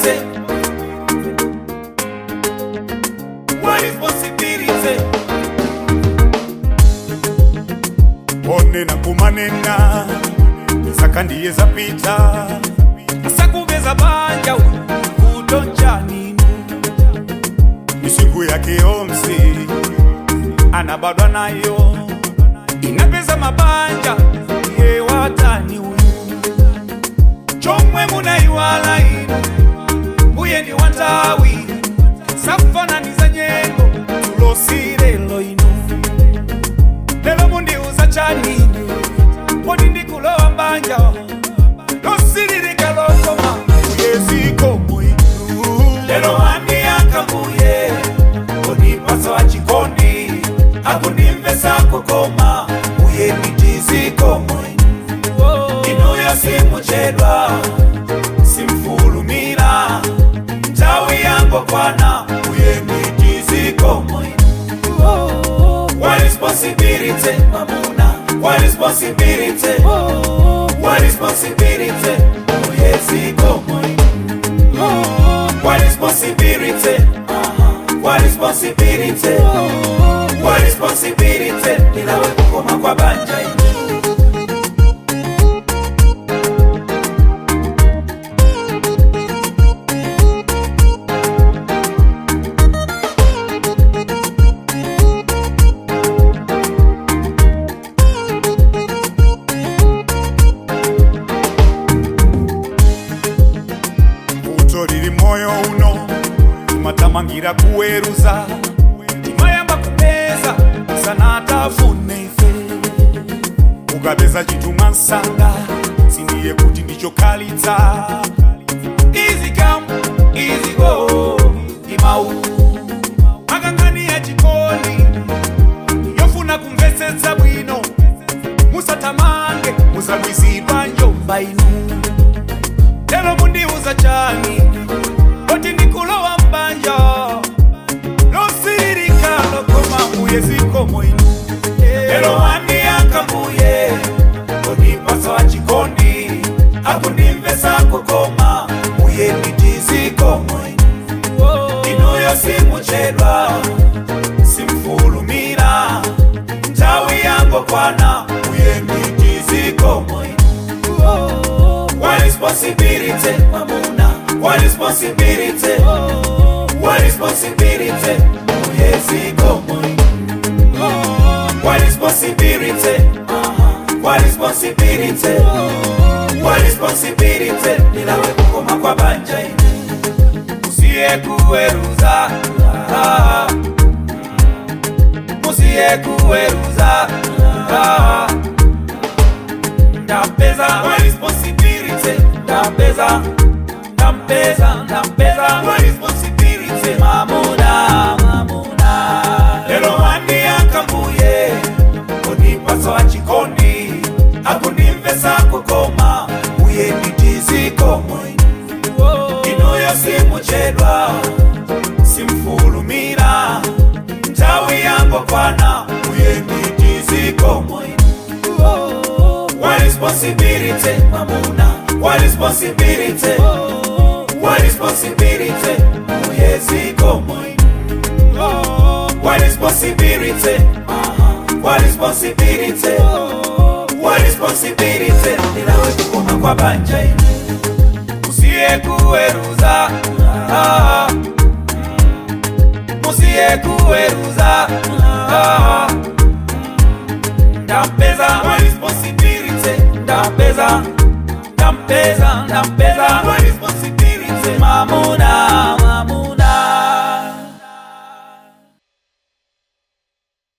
Responsibility. What responsibility? Onena kumanena saka ndiye zapita. Sakupeza banja kutonja ninu. Misingu yake yonse anabadwa nayo inapeza mabanja ye watani uyu chomwe munaiwala inu mbuye ndi wantawi safananiza nyengo tulosirelo inu lelo mundiuza chani poti ndikulowa mbanja losiririka lokoma yezikomo inu. Lero wandiyaka mbuye kunipasa wa chikondi akundimvesa kukoma uye mitizikomo inuyo simuchedwa simfulumira nthawi yango kwana uye mitizikomo. What responsibility mamuna, what responsibility, what responsibility uye zikomo. What responsibility? What responsibility? What responsibility? Nilawe kukoma kwa banja ine. Vuto lili moyo uno timatamangira kuweruza. Timayamba kupeza sanatafune ife. Ukapeza chinthu mwansanga sindiye kuti ndichokhalitsa. Easy come, easy go. Imau makangani ya chikondi yofuna kumvetsetsa bwino musatamange musabwizidwa njomba inu. Lero mundiuza chani poti ndikulowa mbanja losiririka lokoma mbuye zikomo inu. Lero wandiyaka mbuye kunipasa wa chikondi akundimvesa kukoma mbuye nditizikomo inuyo simuchedwa simfulumira nthawi yango kwana mbuye nditizikomo. What responsibility mamuna, what responsibility, what responsibility mbuye zikomo. What responsibility? What responsibility? What responsibility? Nilawe kukoma kwa banja ine. Musiye kuweruza. Ah. Musiye kuweruza. Ah. Ndapeza what responsibility? Ndapeza, ndampeza, ndampeza what responsibility? Mamuna, mamuna. Lero wandiyaka mbuye kunipasa wa chikondi akundimvesa kukoma uye nditizikomo inuyo simuchedwa simfulumira nthawi yango kwana uye nditizikomo. What responsibility mamuna, what responsibility, what responsibility uye zikomo. What responsibility? What responsibility? What responsibility? Nilawe kukoma kwa banja ine. Musiye kuweruza. Ah. Musiye kuweruza. Ah. Ndampeza what responsibility? Ndampeza, ndampeza.